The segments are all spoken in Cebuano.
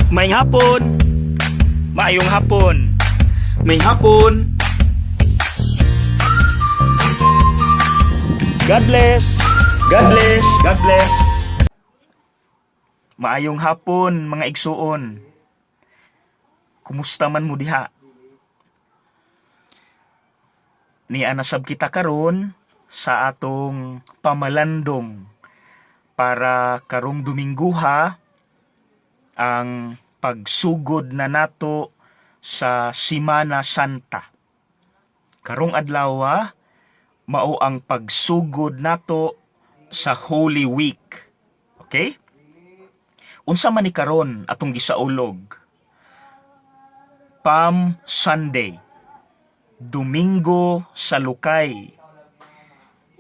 Maayong hapon. Maayong hapon. Maayong hapon. God bless. God bless. God bless. Maayong hapon, mga igsuon. Kumusta man mo diha? Nia nasab kita karon sa atong pamalandong para karong Domingguha, ang pagsugod na nato sa Simana Santa. Karong adlaw mao ang pagsugod nato sa Holy Week. Okay? Unsa man ni karon atong gisaulog? Palm Sunday. Domingo sa Lukay.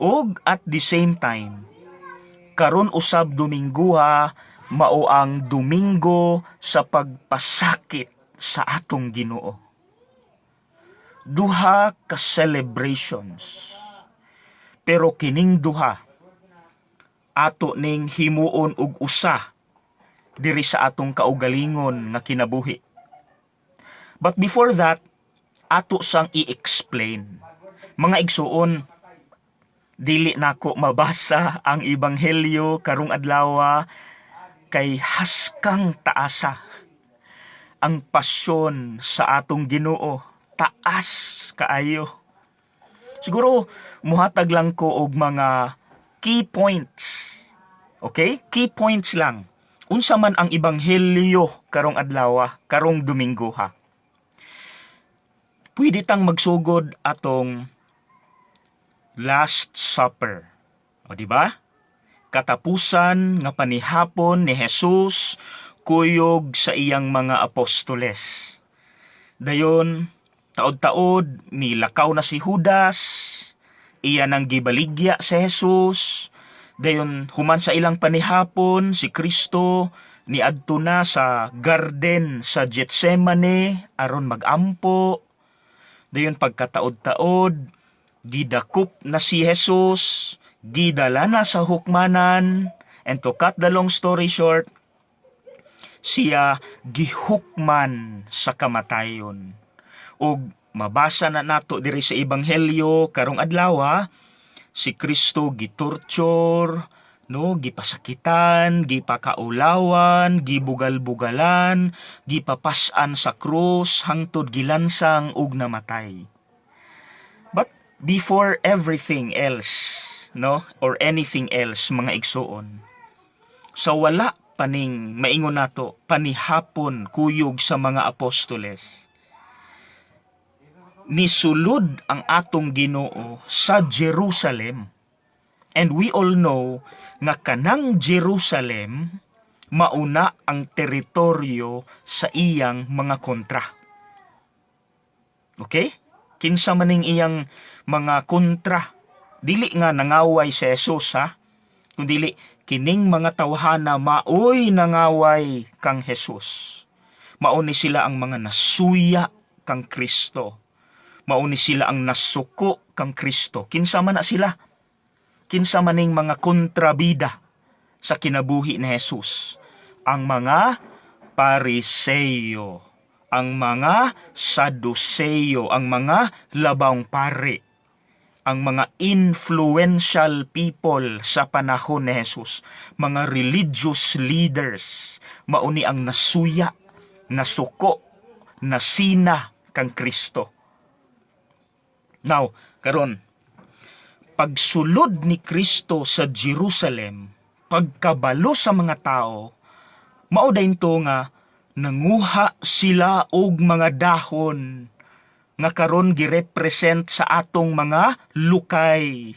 Og at the same time, karon usab Domingguha mao ang Domingo sa pagpasakit sa atong Ginoo. Duha ka celebrations. Pero kining duha ato ning himuon og usa diri sa atong kaugalingon nga kinabuhi. But before that, ato sang i-explain. Mga igsuon, dili nako mabasa ang ebanghelyo karong adlaw kay haskang taasa. Ang pasyon sa atong Ginoo, taas kaayo. Siguro muhatag lang ko og mga key points. Okay? Key points lang. Unsa man ang ebanghelyo karong adlaw, karong Domingo ha. Pwede tang magsugod atong Last Supper. O, di ba? Katapusan nga panihapon ni Jesus kuyog sa iyang mga apostoles. Dayon, taod-taod, milakaw na si Judas, iya nang gibaligya si Jesus. Dayon, human sa ilang panihapon, si Kristo niadto na sa garden sa Getsemane aron magampo. Dayon, pagkataod-taod, gidakop na si Jesus, gidala na sa hukmanan, and to cut the long story short, siya gihukman sa kamatayon. Ug mabasa na nato diri sa ebanghelyo karong adlaw, si Kristo gitorture, no, gipasakitan, gipakaulawan, gibugal-bugalan, gipapas-an sa krus hangtod gilansang ug namatay. But before everything else, no, or anything else, mga igsuon, sa wala paning maingon nato panihapon kuyog sa mga apostoles, nisulod ang atong Ginoo sa Jerusalem. And we all know nga kanang Jerusalem mauna ang teritoryo sa iyang mga kontra. Okay? Kinsa maning iyang mga kontra? Dili nga nangaway si Jesus ha. Kundili kining mga tawhana maoy nangaway kang Jesus. Mao ni sila ang mga nasuya kang Kristo. Mao ni sila ang nasuko kang Kristo. Kinsa man na sila? Kinsa maning mga kontrabida sa kinabuhi ni Jesus? Ang mga Pariseyo, ang mga Saduceo, ang mga labawng pari, ang mga influential people sa panahon ni Jesus, mga religious leaders, mao ni ang nasuya, nasuko, nasina kang Kristo. Now, karon, pagsulod ni Kristo sa Jerusalem, pagkabalo sa mga tao, mao dayon to nga nanguha sila og mga dahon nga karon girepresent sa atong mga lukay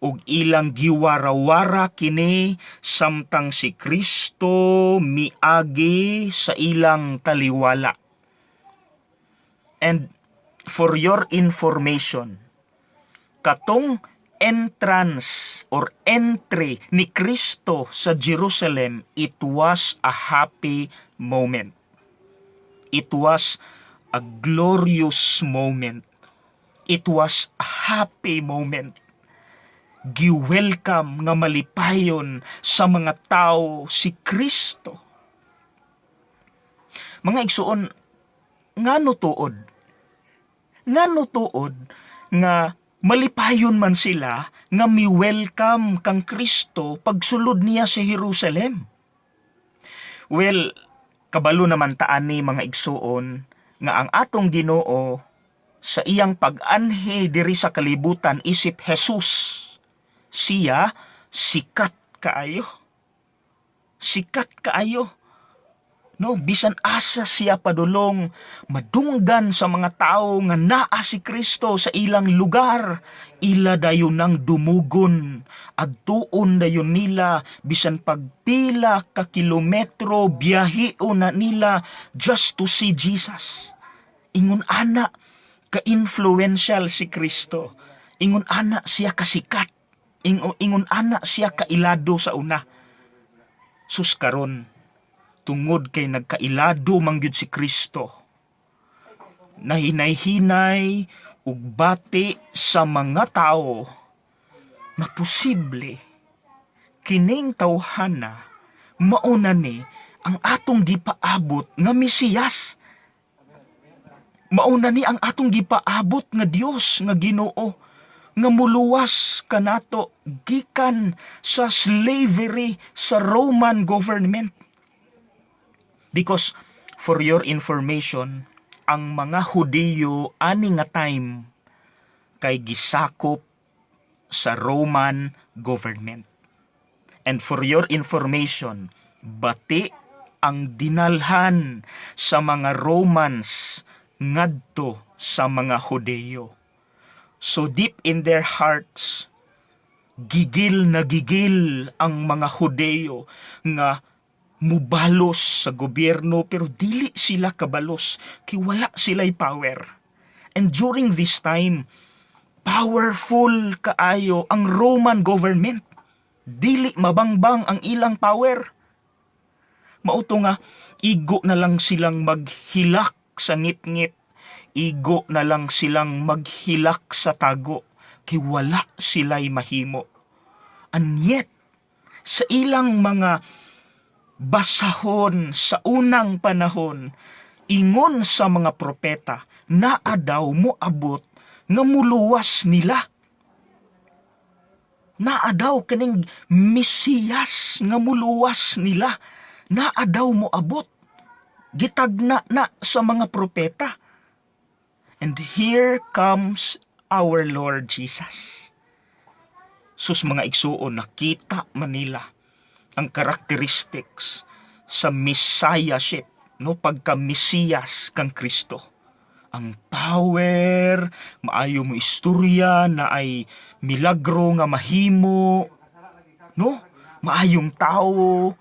ug ilang giwarawara kini samtang si Kristo miagi sa ilang taliwala. And for your information, katong entrance or entry ni Kristo sa Jerusalem, it was a happy moment. It was a glorious moment. It was a happy moment. Gi-welcome nga malipayon sa mga tao si Kristo. Mga igsuon, ngano tuod? Ngano tuod nga malipayon man sila nga mi-welcome kang Kristo pagsulod niya sa Jerusalem? Well, kabalo naman ta ani, mga igsuon, nga ang atong Ginoo sa iyang pag-anhi diri sa kalibutan isip Jesus, siya sikat kaayo. Sikat kaayo. No, bisan asa siya padulong, madunggan sa mga tao nga naa si Kristo sa ilang lugar, ila dayon nang dumugon, adtuon dayon nila bisan pagpila ka kilometro biyahion na nila just to see Jesus. Ingon ana ka-influential si Kristo. Ingon ana siya kasikat. Ingon ana siya kailado sa una. Sus, karon, tungod kay nagkailado man gyud si Kristo, nahinay-hinay ug bati sa mga tao na posible kining tawhana mauna ni ang atong gipaabot nga Mesiyas. Mauna ni ang atong gipaabot nga Dios, nga Ginoo, nga muluwas kanato gikan sa slavery sa Roman government. Because for your information, ang mga Hudiyo ani nga time kay gisakop sa Roman government. And for your information, bati ang dinalhan sa mga Romans ngadto sa mga Hudiyo. So deep in their hearts, gigil na gigil ang mga Hudiyo nga mubalos sa gobyerno, pero dili sila kabalos kay wala sila'y power. And during this time, powerful kaayo ang Roman government. Dili mabangbang ang ilang power. Mao to nga igo na lang silang maghilak sa ngitngit. Igo na lang silang maghilak sa tago kay wala sila'y mahimo. And yet, sa ilang mga basahon sa unang panahon, ingon sa mga propeta, naa daw moabot nga muluwas nila. Naa daw kaning Mesiyas nga muluwas nila. Naa daw moabot. Gitagna na sa mga propeta. And here comes our Lord Jesus. Sus, mga igsuon, nakita man nila ang characteristics sa messiahship, no, pagka Mesiyas kang Kristo. Ang power, maayo mo istorya, naay milagro nga mahimo, no? Maayong tao.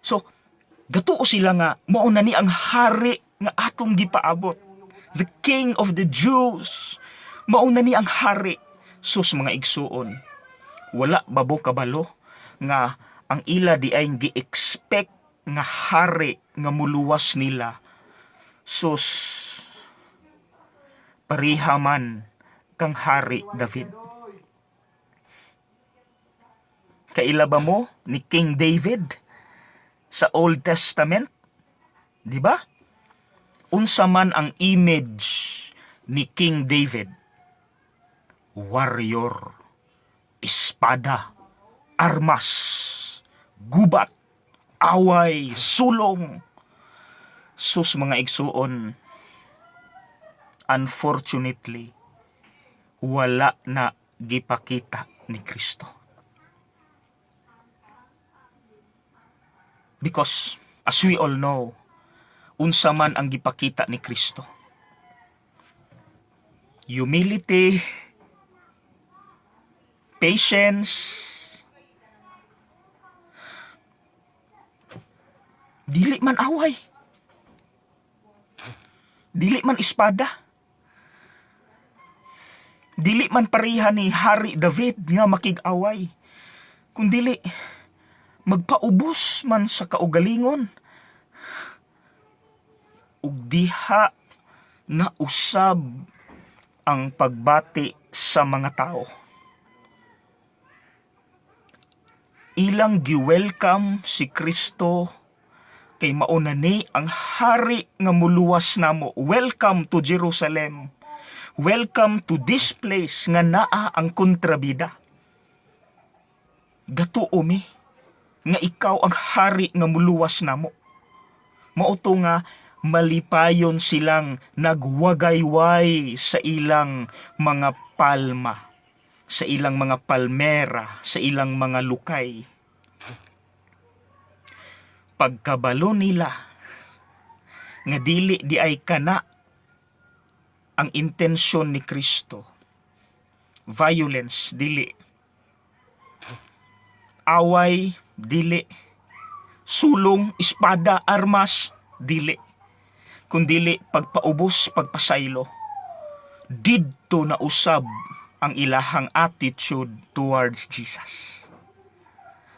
So, gatuo sila nga mao na ni ang hari nga atong gipaabot. The King of the Jews. Mao na ni ang hari. Sus, mga igsuon, wala ba bo kabalo nga ang ila diay gi-expect nga hari nga muluwas nila, sus, pareha man kang Hari David? Kaila ba mo ni King David sa Old Testament? Di ba? Unsa man ang image ni King David? Warrior, espada, armas, gubat, away, sulong. Sus, mga igsuon, unfortunately, wala na gipakita ni Kristo. Because, as we all know, unsa man ang gipakita ni Kristo? Humility, patience, dili man away. Dili man espada. Dili man pareha ni Hari David nga makig-away. Kundili magpaubos man sa kaugalingon. Ug diha na usab ang pagbati sa mga tao. Ilang gi-welcome si Kristo Kay mauna ni ang hari nga muluwas namo. Welcome to Jerusalem. Welcome to this place nga naa ang kontrabida. Gatuo mi nga ikaw ang hari nga muluwas namo. Mao to nga malipayon silang nagwagayway sa ilang mga palma, sa ilang mga palmera, sa ilang mga lukay. Pagkabalo nila nga dili diay kana ang intensyon ni Kristo. Violence, dili. Away, dili. Sulong, espada, armas, dili. Kundili pagpaubos, pagpasaylo. Didto na usab ang ilahang attitude towards Jesus.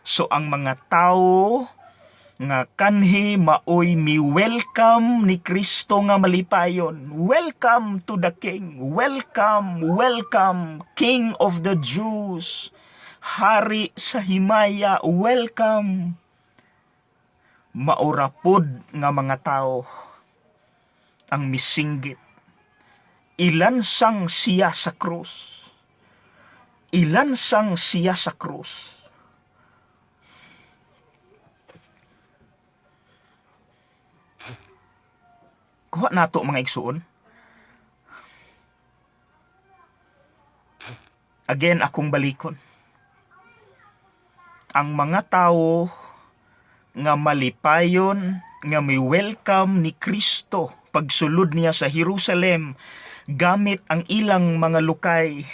So ang mga tao nga kanhi maoy mi-welcome ni Kristo nga malipayon. Welcome to the King. Welcome, welcome, King of the Jews. Hari sa himaya, welcome. Maura pod nga mga tao ang misinggit. "Ilansang siya sa krus. Ilansang siya sa krus." Kuha nato, mga igsuon. Again, akong balikon. Ang mga tao nga malipayon, nga may welcome ni Kristo pagsulod niya sa Jerusalem gamit ang ilang mga lukay,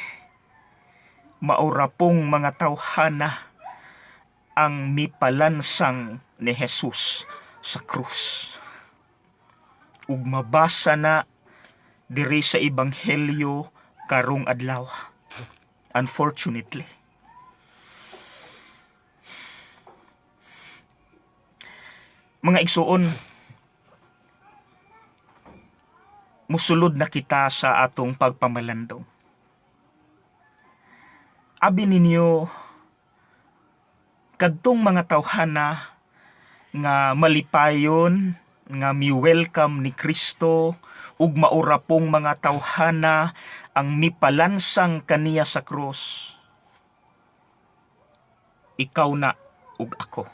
maura pong mga tawhana ang mipalansang ni Jesus sa krus. Ug mabasa na diri sa Ebanghelyo karong adlaw. Unfortunately. Mga igsuon, musulod na kita sa atong pagpamalandong. Abi ninyo, kadtong mga tawhana nga malipayon nga mi-welcome ni Kristo ug maura pong mga tawhana ang mipalansang kaniya sa krus. Ikaw na ug ako,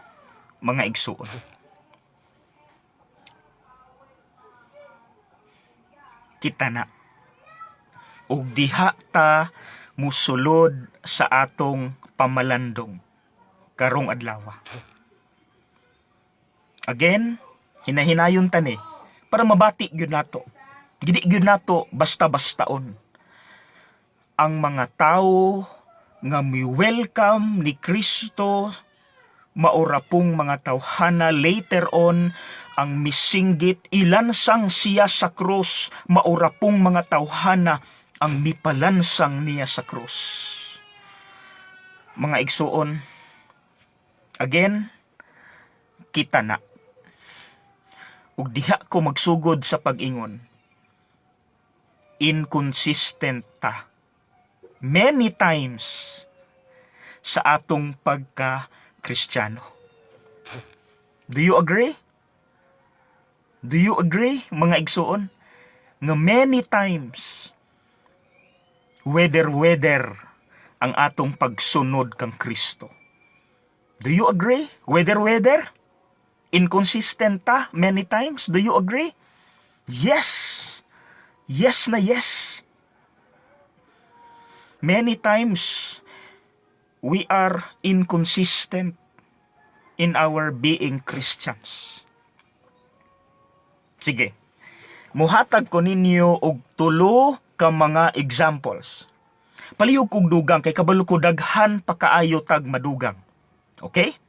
mga igsuon. Kita na. Ug diha ta musulod sa atong pamalandong karong adlaw. Again, hinahinayon ta ni para mabati gyud nato. Dili gyud nato basta-bastaon. Ang mga tawo nga mi-welcome ni Kristo, maura pong mga tawhana later on ang misinggit, "Ilansang siya sa krus." Maura pong mga tawhana ang mipalansang niya sa krus. Mga igsuon, again, kita na. Ug diha ko magsugod sa pag-ingon. Inconsistent ta many times sa atong pagka-Kristiyano. Do you agree? Do you agree, mga igsuon? Nga many times, weather-weather ang atong pagsunod kang Kristo. Do you agree? Weather-weather? Inconsistent ta many times? Do you agree? Yes! Yes na yes! Many times, we are inconsistent in our being Christians. Sige. Muhatag ko ninyo og tulo ka mga examples. Palihog kog dugang kay kabalo ko daghan pa kaayo tag madugang. Okay?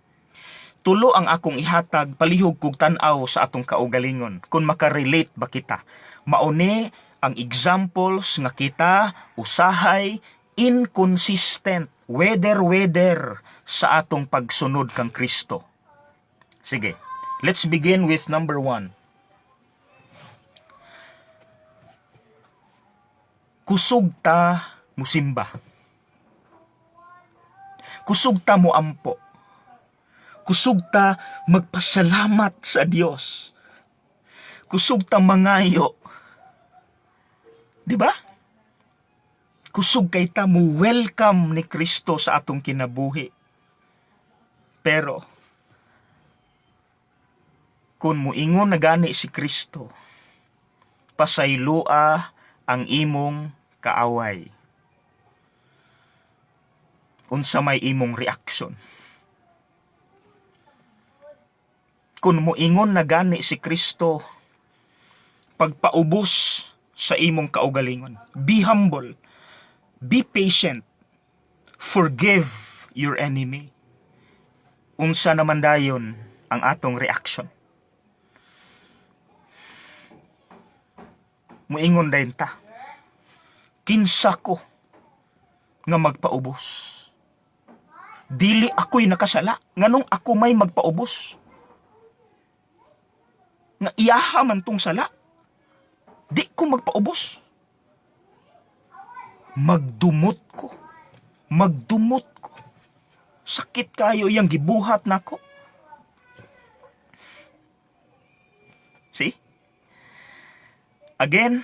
Tulo ang akong ihatag, palihog kog tan-aw sa atong kaugalingon kung makarelate ba kita. Mauni ang examples nga kita usahay inconsistent, weather-weather sa atong pagsunod kang Kristo. Sige, let's begin with number 1. Kusog ta musimba. Kusog ta mo ampo. Kusog ta magpasalamat sa Dios. Kusog ta mangayo. Di ba? Kusog kay ta mo welcome ni Kristo sa atong kinabuhi. Pero kung muingon na gani si Kristo, "Pasaylua ang imong kaaway," unsa may imong reaksyon? Kung muingon na gani si Kristo, "Pagpaubos sa imong kaugalingon. Be humble. Be patient. Forgive your enemy." Unsa naman dayon ang atong reaction? Muingon dayon ta, "Kinsa ko nga magpaubos? Dili ako'y nakasala. Nganong ako may magpaubos? Nga iyaha man tong sala. Di ko magpaubos. Magdumot ko. Magdumot ko. Sakit kayo iyang gibuhat nako." See? Again,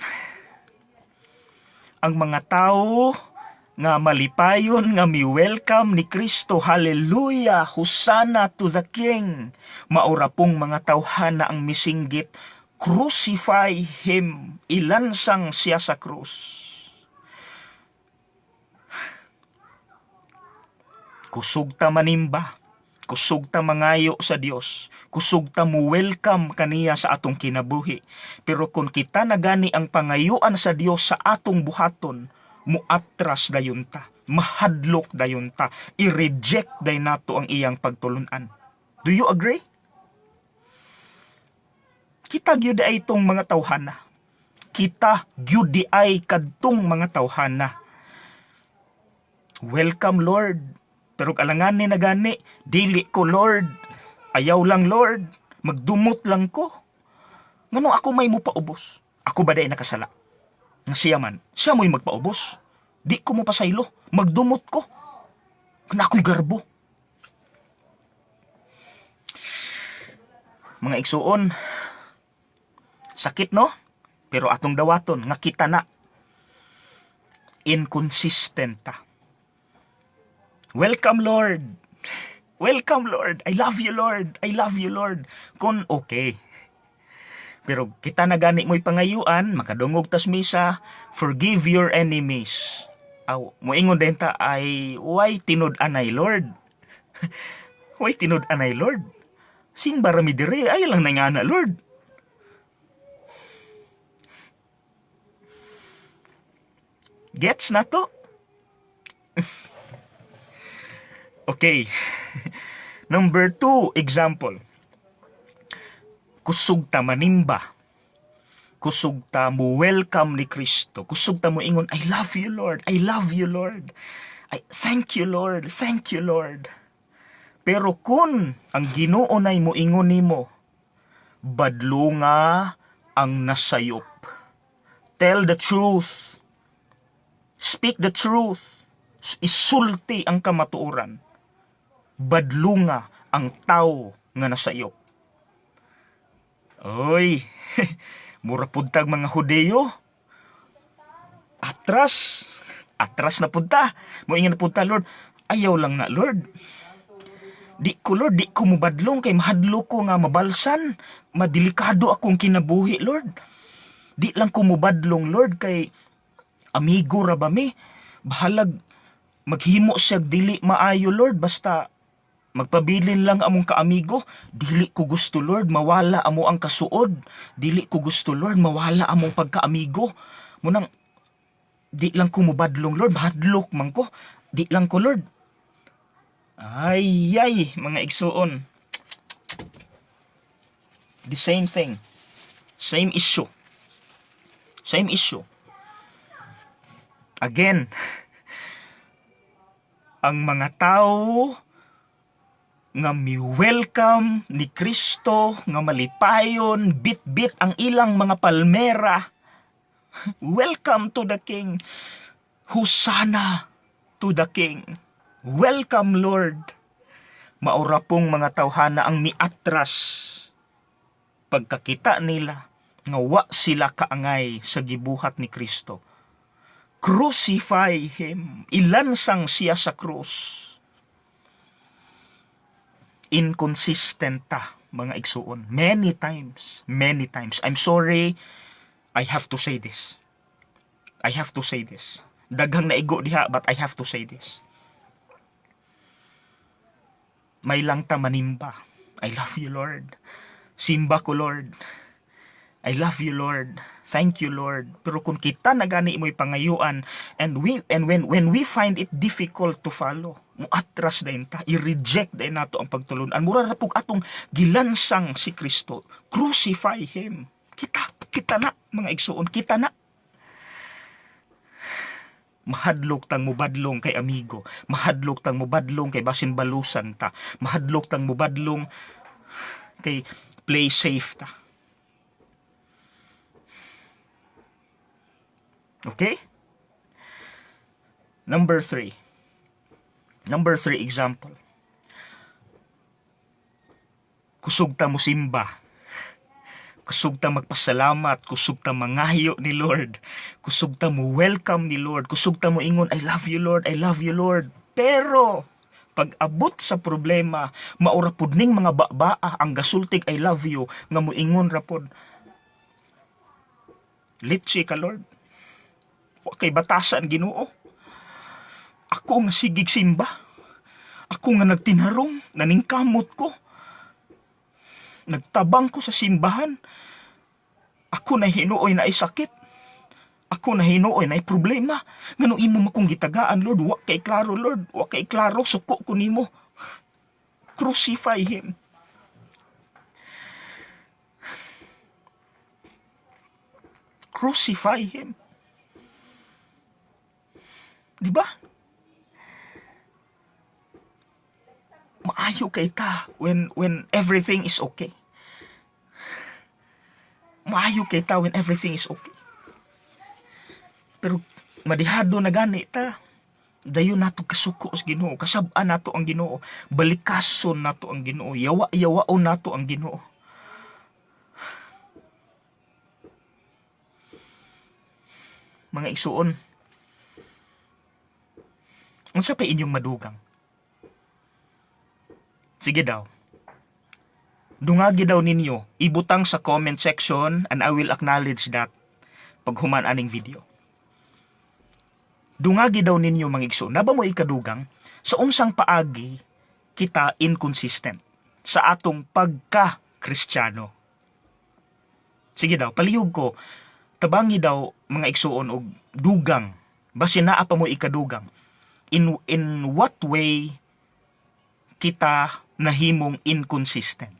ang mga tao nga malipayon nga mi-welcome ni Kristo, hallelujah, hosana to the King, maura pong mga tawhana ang misinggit, "Crucify him, ilansang siya sa krus." Kusog ta manimba, kusog ta mangayo sa Dios, kusog ta mo welcome kaniya sa atong kinabuhi. Pero kung kita nagani ang pangayuan sa Dios sa atong buhaton, muatras dayon ta, mahadlok dayon ta, i-reject day nato ang iyang pagtulunan. Do you agree? Kita gyud ay itong mga tawhana. Kita gyud di ay kadtong mga tawhana. Welcome, Lord. Pero alanganin na gani, "Dili ko, Lord. Ayaw lang, Lord. Magdumot lang ko. Ngano ako may mupaubos? Ako ba day nakasala? Nga siya man, siya mo'y magpaubos. Di ko mo pasaylo. Magdumot ko. Na ako'y garbo." Mga igsuon, sakit, no? Pero atong dawaton nga kita na inconsistent ta. Welcome, Lord. Welcome, Lord. I love you, Lord. I love you, Lord. Kung okay. Pero kita na gani mo'y pangayuan, makadungog tas misa, "Forgive your enemies." Aw, moingon din ta ay, "Why tinud-anay, Lord? Why tinud-anay, Lord? Sing barami dire, ay lang nangana, Lord." Gets na to? Okay. Number 2, example. Kusog ta manimba. Kusog ta mo welcome ni Kristo. Kusog ta mo ingon, "I love you, Lord. I love you, Lord. I thank you, Lord. Thank you, Lord." Pero kung ang Ginoo nay moingon nimo, "Badlunga ang nasayop. Tell the truth. Speak the truth. Isulti ang kamatuoran. Badlunga ang tao nga nasayop." Oy, mura pud tag mga Hudeyo. Atras. Atras na pud ta. Moingon na pud ta, "Lord, ayaw lang na, Lord. Di ko, Lord, di ko mobadlong kay mahadlok ko nga mabalsan. Madelikado akong kinabuhi, Lord. Di lang ko mobadlong, Lord, kay amigo ra ba mi? Bahalag maghimo siya dili maayo, Lord, basta magpabilin lang among kaamigo. Dili ko gusto, Lord, mawala amo ang kasuod. Dili ko gusto, Lord, mawala among pagkaamigo. Munang di lang ko mobadlong, Lord, mahadlok man ko. Di lang ko, Lord." Ay, ay, mga igsuon. The same thing. Same issue. Same issue. Again, ang mga tao nga mi-welcome ni Kristo, nga malipayon, bit-bit ang ilang mga palmera. Welcome to the King. Hosanna to the King. Welcome, Lord. Maura pong mga tawhana ang miatras pagkakita nila nga wa sila kaangay sa gibuhat ni Kristo. Crucify him. Ilansang siya sa krus. Inconsistent ta, mga igsuon. Many times, many times. I'm sorry, I have to say this. I have to say this. Daghang naigo diha, but I have to say this. May lang ta manimba. I love you, Lord. Simba ko, Lord. I love you, Lord. Thank you, Lord. Pero kung kita na gani mo'y pangayuan and when we find it difficult to follow, muatras dayon ta, i-reject dayon nato ang pagtulunan. Mura ra pug atong gilansang si Kristo. Crucify him. Kita na, mga igsuon, kita na. Mahadlok tang mubadlong kay amigo, mahadlok tang mubadlong kay basin balusan ta, mahadlok tang mubadlong kay play safe ta. Okay? Number 3. Number 3 example. Kusog ta mo simba. Kusog ta magpasalamat, kusog ta mangahyo ni Lord. Kusog ta mo welcome ni Lord, kusog ta mo ingon, "I love you, Lord, I love you, Lord." Pero pag abot sa problema, maura pud ning mga babaa ang gasultig "I love you" nga moingon ra pod, "Litsi ka, Lord. Wa kay batasan, Ginoo. Ako nga sigig simba. Ako nga nagtinarong, naningkamot ko. Nagtabang ko sa simbahan. Ako na hinuoy na sakit. Ako na hinuoy na problema. Ngano imo makong gitagaan, Lord? Wa kay klaro, Lord. Wa kay klaro, suko ko nimo." Crucify him. Crucify him. Di ba? Maayo kay ta when everything is okay. Maayo kay ta when everything is okay. Pero madihado na gani ta. Dayon nato kasuko sa Ginoo, kasab-an nato ang Ginoo, balikason nato ang Ginoo, yawa-yawaon nato ang Ginoo. Mga igsuon, unsa pa inyong madugang? Sige daw. Dungagi daw ninyo, ibutang sa comment section and I will acknowledge that paghuman aning video. Dungagi daw ninyo, mga igsoon, naba mo ikadugang sa unsang paagi kita inconsistent sa atong pagka-Kristiyano? Sige daw, palihog ko, tabangi daw, mga igsuon, og dugang. Basin naa pa mo ikadugang. In what way kita nahimong inconsistent?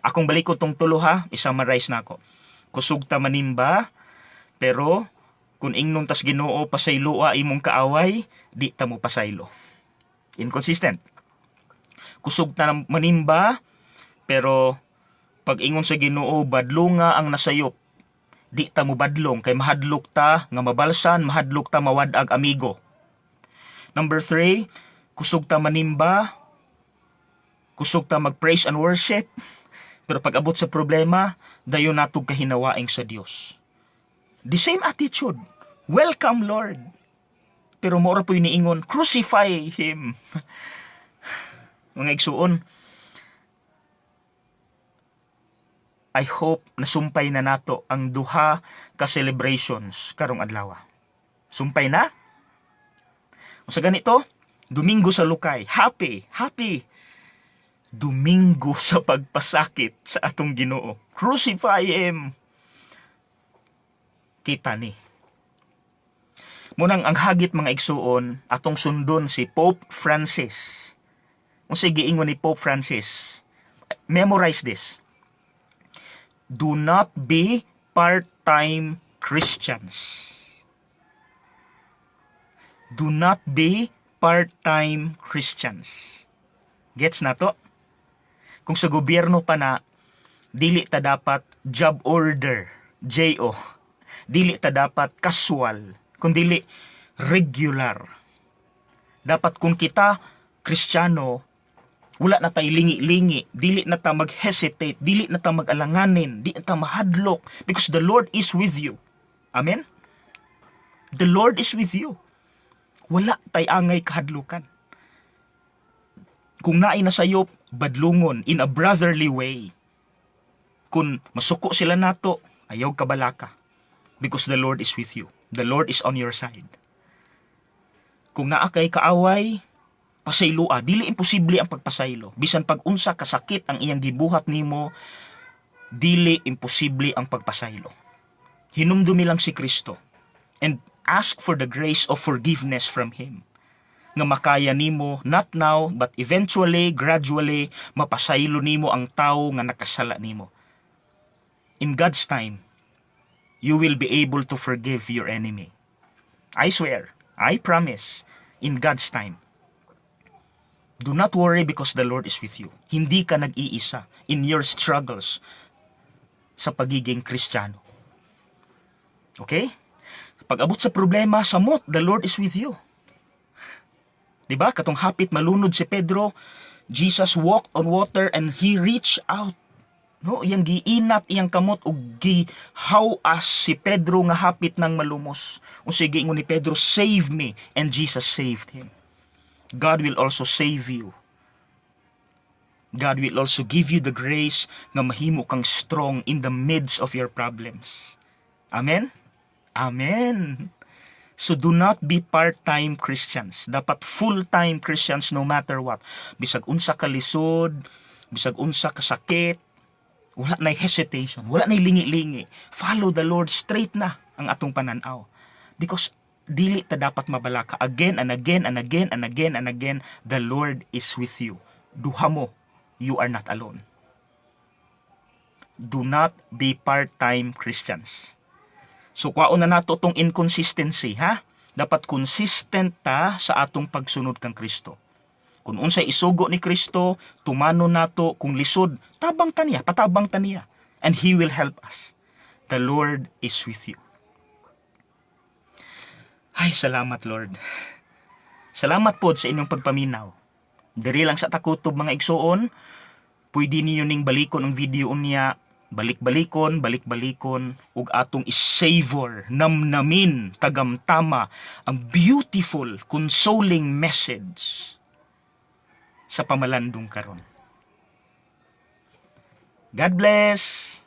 Akong balik ko tong tulo ha, i-summarize na ako. Kusog ta manimba, pero kung ingnon tas Ginoo, "Pasayloa imong kaaway," di ta mo pasaylo. Inconsistent. Kusog ta manimba, pero pag ingon sa Ginoo, "Badlonga ang nasayop," di ta mo badlong kay mahadlok ta nga mabalsan, mahadlok ta mawad-ag amigo. Number 3, kusog ta manimba, kusog ta mag-praise and worship, pero pag abot sa problema, dayon nato kahinawaing sa Dios. The same attitude. "Welcome, Lord." Pero mora po niingon, "Crucify him." Mga igsuon, I hope nasumpay na nato ang duha ka celebrations karong adlaw. Sumpay na? Sa ganito, Domingo sa Lukay, happy, happy. Domingo sa pagpasakit sa atong Ginoo. Crucify him. Kita ni. Munang ang hagit, mga igsuon, atong sundon si Pope Francis. Kung giingon ni Pope Francis, memorize this. Do not be part-time Christians. Do not be part-time Christians. Gets na to? Kung sa gobyerno pa na, dili ta dapat job order, JO. Dili ta dapat casual, kundi regular. Dapat kung kita Kristiyano, Wala na tay lingi-lingi, dili na ta mag-hesitate, dili na ta mag-alanganin, di na ta mahadlok because the Lord is with you. Amen? The Lord is with you. Wala tay angay kahadlukan. Kung naay nasayop, badlungon in a brotherly way. Kung masuko sila nato, ayaw kabalaka. Because the Lord is with you. The Lord is on your side. Kung naa kay kaaway, pasayloa. Dili imposible ang pagpasaylo. Bisan pag unsa kasakit ang iyang gibuhat nimo, dili imposible ang pagpasaylo. Hinumdumi lang si Kristo and ask for the grace of forgiveness from Him nga makaya nimo, not now but eventually, gradually, mapasaylo nimo ang tao nga nakasala nimo. In God's time, you will be able to forgive your enemy. I swear, I promise, in God's time. Do not worry because the Lord is with you. Hindi ka nag-iisa in your struggles sa pagiging Kristiyano. Okay? Pag abot sa problema, samot, the Lord is with you. 'Di ba? Katong hapit malunod si Pedro, Jesus walked on water and he reached out. No, iyang giinat iyang kamot ug gihaw-as si Pedro nga hapit nang malumos. Unsay giingon ni Pedro, "Save me," and Jesus saved him. God will also save you. God will also give you the grace nga mahimo kang strong in the midst of your problems. Amen? Amen. So do not be part-time Christians. Dapat full-time Christians no matter what. Bisag unsa ka lisod, bisag unsa ka sakit, wala na hesitation, wala na lingi-lingi. Follow the Lord straight na ang atong pananaw. Because dili ta dapat mabalaka. Again and again and again and again and again, the Lord is with you. Duha mo, you are not alone. Do not be part-time Christians. So kwaon na nato tong inconsistency, ha? Dapat consistent ta sa atong pagsunod kang Kristo. Kung unsay isugo ni Kristo, tumanon nato. Kung lisod, tabang ta niya, patabang ta niya. And He will help us. The Lord is with you. Ay, salamat, Lord. Salamat po sa inyong pagpaminaw. Diri lang sa ta kutob, mga igsuon, pwede ninyo ning balikon ang video unya, balik-balikon, balik-balikon, ug atong i-savor, namnamin, tagamtama, ang beautiful, consoling message sa pamalandong karon. God bless!